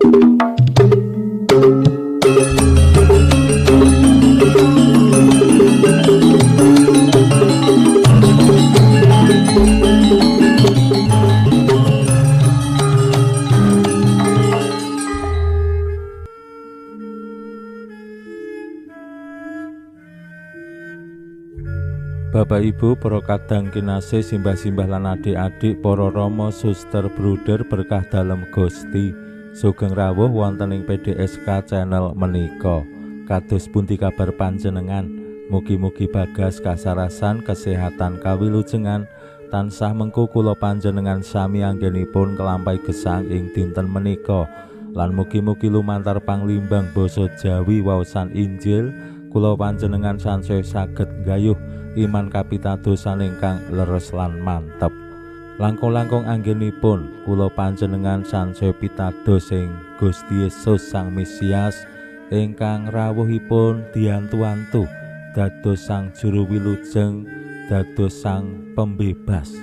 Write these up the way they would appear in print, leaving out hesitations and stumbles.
Bapak Ibu, para kadang kinasih, simbah-simbah lan adik-adik, para rama, suster, bruder berkah dalem Gusti. Sugeng rawuh wonten ing PDSK channel menika. Kados pundi kabar panjenengan? Mugi-mugi bagas kasarasan, kesehatan kawilujengan tansah mengku kula panjenengan sami anggenipun kelampahi gesang ing dinten menika. Lan mugi-mugi lumantar panglimbang basa Jawi waosan Injil kula panjenengan sansaya saged nggayuh iman kapitadosan ingkang leres lan mantep. Langkung-langkung anggenipun kula panjenengan sansaya pitados ing Gusti Yesus Sang Mesias ingkang rawuhipun diantu-antu dados Sang Juru Wilujeng, dados Sang Pembebas.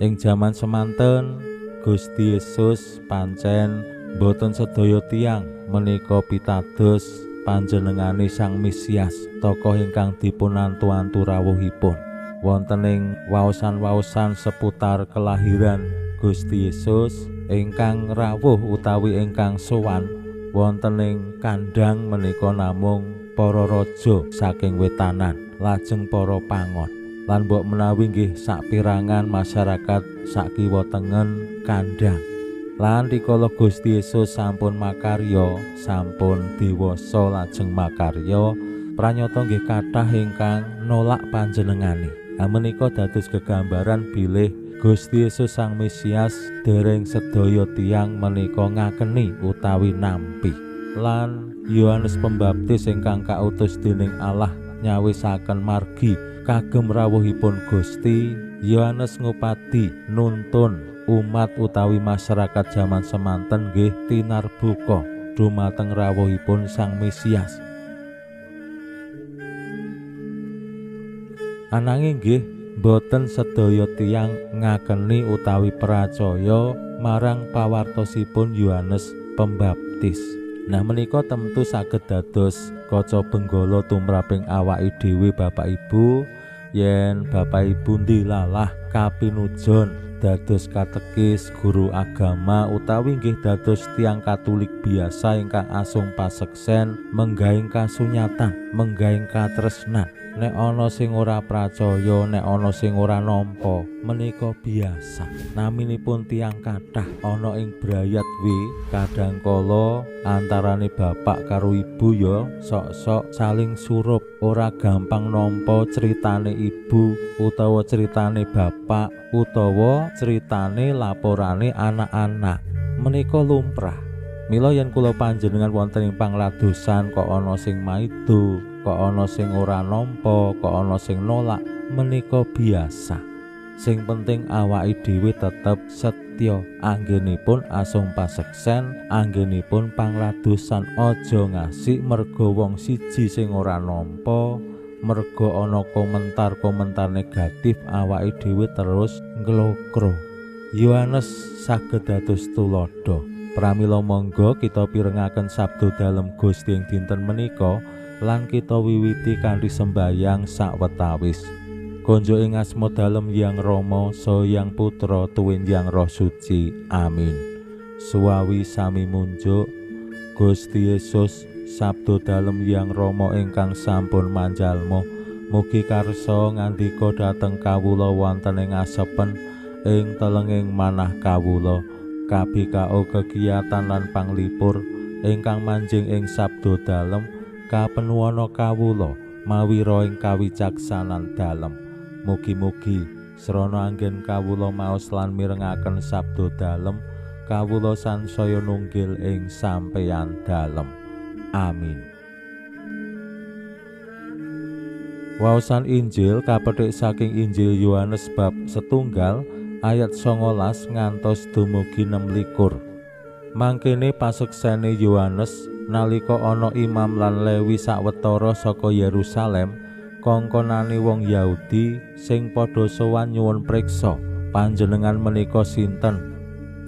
Ing jaman semanten Gusti Yesus pancen boten sedaya tiyang menika pitados panjenengane Sang Mesias, tokoh ingkang dipunantu-antu rawuhipun. Wonten ing waosan-waosan seputar kelahiran Gusti Yesus ingkang rawuh utawi ingkang sowan wonten ing kandhang menika namung para raja saking wetanan, lajeng para pangon. Lan mbok menawi nggih sapirangan masyarakat sakiwa tengen kandhang. Lan rikala Gusti Yesus sampun makarya, sampun dewasa lajeng makarya, pranyata nggih kathah ingkang nolak panjenengane. Menika dados gegambaran bilih Gusti Yesus Sang Mesias dereng sedaya tiyang menika ngakeni utawi nampi. Lan Yohanes Pembaptis ingkang kautus dening Allah nyawisaken margi kagem rawuhipun Gusti, Yohanes ngupadi nuntun umat utawi masyarakat jaman semanten nggih tinarbuka dumateng rawuhipun Sang Mesias. Ananging nggih boten sedaya tiyang ngakeni utawi pracaya marang pawartosipun Yohanes Pembaptis. Nah menika tentu saged dados kaca benggala tumraping awake dhewe Bapak Ibu, yen Bapak Ibu ndilalah kapinujon dados katekis, guru agama utawi nggih dados tiyang Katolik biasa ingkang asung paseksen menggaing kasunyatan, menggaing katresnan. Nek ana sing ora pracaya, nek ana sing ora nampa, menika biasa. Naminipun tiyang kathah ana ing brayat wi kadangkala antarane bapak karo ibu ya sok-sok saling surup, ora gampang nampa critane ibu utawa critane bapak utawa critane laporane anak-anak. Menika lumrah. Mila yen kula panjenengan wonten ing pangladosan kok ana sing maido, kok ana sing ora nampa, kok ana sing nolak, menika biasa. Sing penting awake dhewe tetep setya anggenipun asung paseksen, anggenipun pangladosan. Aja ngasih merga wong siji sing ora nampa, merga ana komentar-komentar negatif awake dhewe terus nglokro. Yohanes saged dados tuladha. Pramila monggo kita pirengaken sabda dalem Gusti ing dinten menika lan kita wiwiti kanthi sembayang sawetawis. Konjuk ing asma dalem Hyang Rama, saha Hyang Putra, tuwin Hyang Roh Suci. Amin. Suwawi sami munjuk Gusti Yesus, sabda dalem Hyang Rama ingkang sampun manjalma, mugi karsa ngandika dhateng kawula wonten ing asepen ing telenging manah kawula. KBKO kegiatan lan panglipur ingkang manjing ing sabda dalem kapenuwana kawula mawira ing kawicaksanan dalem. Mugi-mugi srana anggen kawula maos lan mirengaken sabda dalem, kawula sansaya nunggil ing sampeyan dalem. Amin. Waosan Injil kapethik saking Injil Yohanes bab 1 ayat 19 ngantos dumugi 26. Mangkene paseksene Yohanes nalika ana imam lan Lewi sawetara saka Yerusalem kongkonane wong Yahudi sing padha sowan nyuwun priksa panjenengan menika sinten.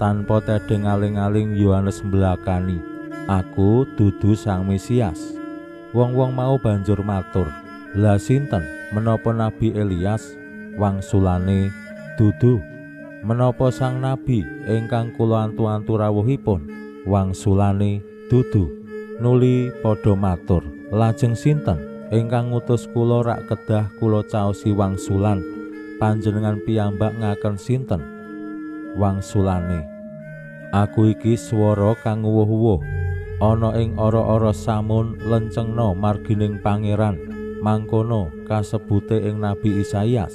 Tanpa tedheng aling-aling Yohanes mblakani, "Aku dudu Sang Mesias." Wong-wong mau banjur matur, "Lah sinten? Menapa Nabi Elias?" Wangsulane, "Dudu." "Menapa sang nabi ingkang kula antu-antu rawuhipun?" Wangsulane, "Dudu." Nuli padha matur, "Lajeng sinten ingkang ngutus kula rak kedah kula caosi wangsulan? Panjenengan piyambak ngaken sinten?" Wangsulane, "Aku iki swara kang uwuh-uwuh ana ing ora-ora samun, lencengna margining Pangeran, mangkono kasebute ing Nabi Isaias."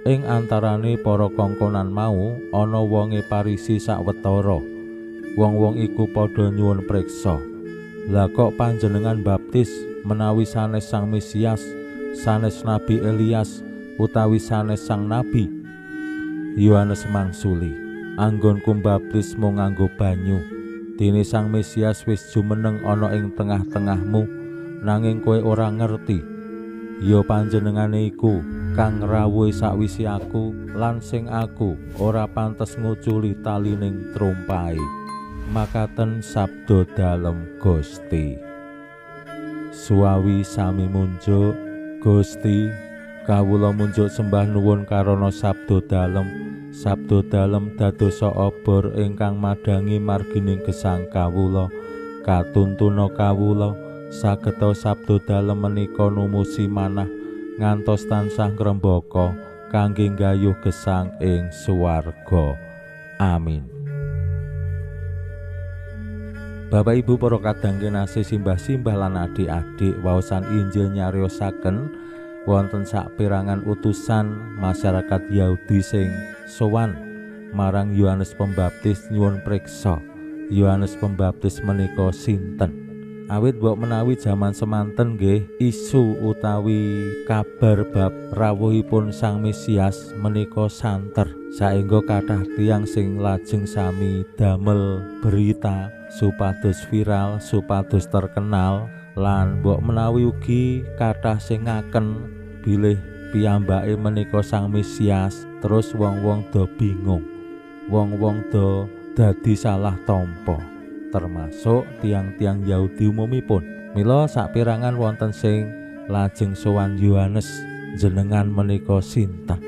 Ing antarane para kongkonan mau ana wonge Parisi sawetara. Wong-wong iku padha nyuwun priksa, "Lah kok panjenengan baptis menawi sanes Sang Mesias, sanes Nabi Elias, utawi sanes sang nabi?" Yohanes mangsuli, "Anggonku baptis mung nganggo banyu. Dene Sang Mesias wis jumeneng ana ing tengah-tengahmu, nanging kowe ora ngerti. Ya panjenengane iku kang rawuhi sakwise aku, lan sing aku ora pantes nguculi talining trumpahe." Makaten sabda dalem Gusti. Suwawi sami munjuk, Gusti, kawula munjuk sembah nuwun karana sabda dalem. Sabda dalem dadosa obor ingkang madhangi margining gesang kawula. Katuntuna kawula sageta sabda dalem menika numusi manah ngantos tansah ngrembaka kangge nggayuh gesang ing swarga. Amin. Bapak Ibu para kadang kinasih, simbah-simbah lan adik-adik, waosan Injil nyariosaken wonten saperangan utusan masyarakat Yahudi sing sowan marang Yohanes Pembaptis nyuwun priksa, Yohanes Pembaptis menika sinten? Awit mbok menawi jaman semanten nggih isu utawi kabar bab rawuhipun Sang Mesias menika santer, saengga kathah tiyang sing lajeng sami damel berita supados viral, supados terkenal, lan mbok menawi ugi kathah sing ngaken bilih piyambake menika Sang Mesias, terus wong-wong do bingung, wong-wong do dadi salah tampa, termasuk tiang-tiang Yahudi umumipun. Mila saperangan wonten sing lajeng sowan Yohanes, "Jenengan menika sinten?"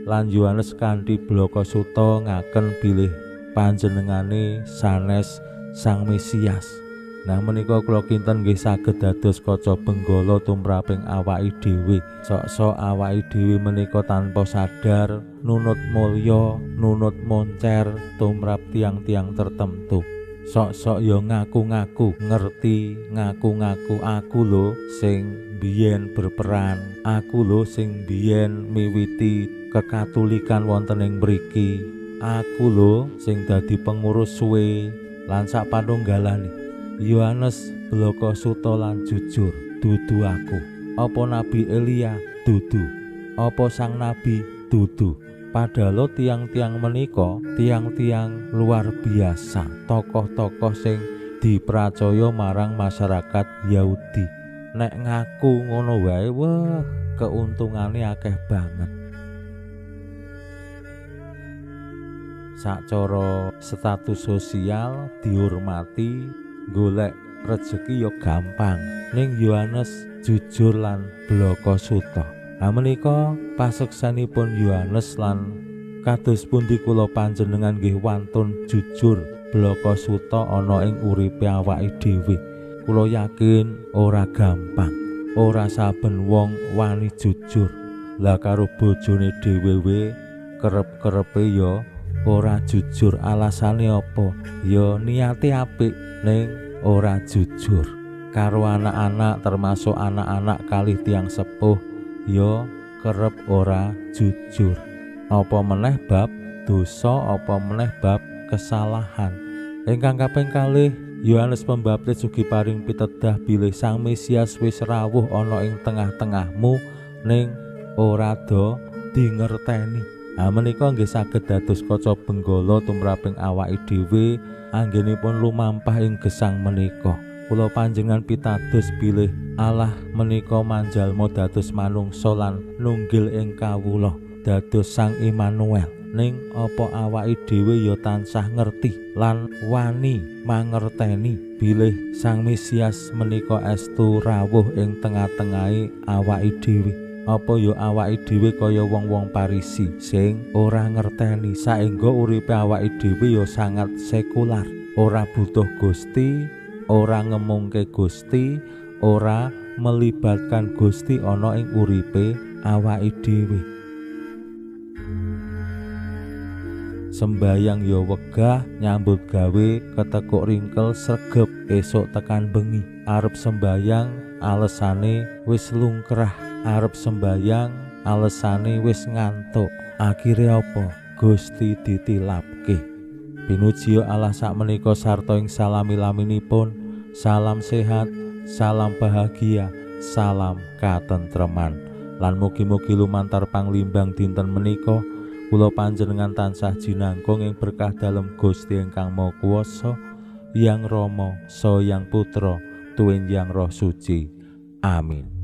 Lan Yohanes kanthi blaka suta ngaken bilih panjenengane sanes Sang Mesias. Nah menika kula kinten nggih saged dados kaca benggala tumraping awake dhewe. Sok-sok awake dhewe menika tanpa sadar nunut mulya, nunut moncer tumrap tiang-tiang tertentu. Sok-sok ya ngaku-ngaku ngerti, ngaku-ngaku aku lho sing biyen berperan, aku lho sing biyen miwiti kekatolikan wonten ing mriki, aku lho sing dadi pengurus suwe, lan sak panunggalane. Yohanes blaka suta lan jujur, "Dudu aku." Apa Nabi Elia? Dudu. Apa sang nabi? Dudu. Padahal tiang-tiang menika tiang-tiang luar biasa, tokoh-tokoh sing dipracaya marang masyarakat Yahudi. Nek ngaku ngono wae, wah, keuntungane akeh banget. Sacara status sosial dihormati, golek rejeki ya gampang. Ning Yohanes jujur lan blaka suta. Nah menika paseksanipun Yohanes lan kados pundi kula panjenengan nggih wantun jujur blaka suta ana ing uripe awake dhewe. Kula yakin ora gampang, ora saben wong wani jujur. Lah karo bojone dhewe we kerep-kerepe ya ora jujur. Alasane apa? Ya niate apik ning ora jujur. Karo anak-anak, termasuk anak-anak kalih tiyang sepuh, ya kerep ora jujur. Apa meneh bab dosa, apa meneh bab kesalahan. Ingkang kaping kalih, Yohanes Pembaptis ugi paring pitedah bilih Sang Mesias wis rawuh ana ing tengah-tengahmu ning ora do dingerteni. Ha menika nggih saged dados kaca benggala tumraping awake dhewe anggenipun lumampah ing gesang menika. Kula panjenengan pitados bilih Allah menika manjalma dados manungsa lan nunggil ing kawula, dados Sang Immanuel. Ning apa awake dhewe ya tansah ngerti lan wani mangerteni bilih Sang Mesias menika estu rawuh ing tengah-tengahe awake dhewe? Apa ya awake dhewe kaya wong-wong Parisi sing ora ngerteni saengga uripe awake dhewe ya sangat sekular, ora butuh Gusti, ora ngemungke Gusti, ora melibatkan Gusti ana ing uripe awake dhewe. Sembayang ya wegah, nyambut gawe ketekuk ringkel sregep esuk tekan bengi. Arep sembayang alesane wis lungkrah, arep sembayang alesane wis ngantuk. Akhire apa? Gusti ditilapke. Pinuji Allah sakmenika sarta ing salami-laminipun. Salam sehat, salam bahagia, salam katentreman. Lan mugi-mugi lumantar panglimbang dinten menika kula panjenengan tansah jinangkung ing berkah dalem Gusti ingkang Maha Kuwasa, Yang Rama, Sang Yang Putra, Tuwin Yang Roh Suci. Amin.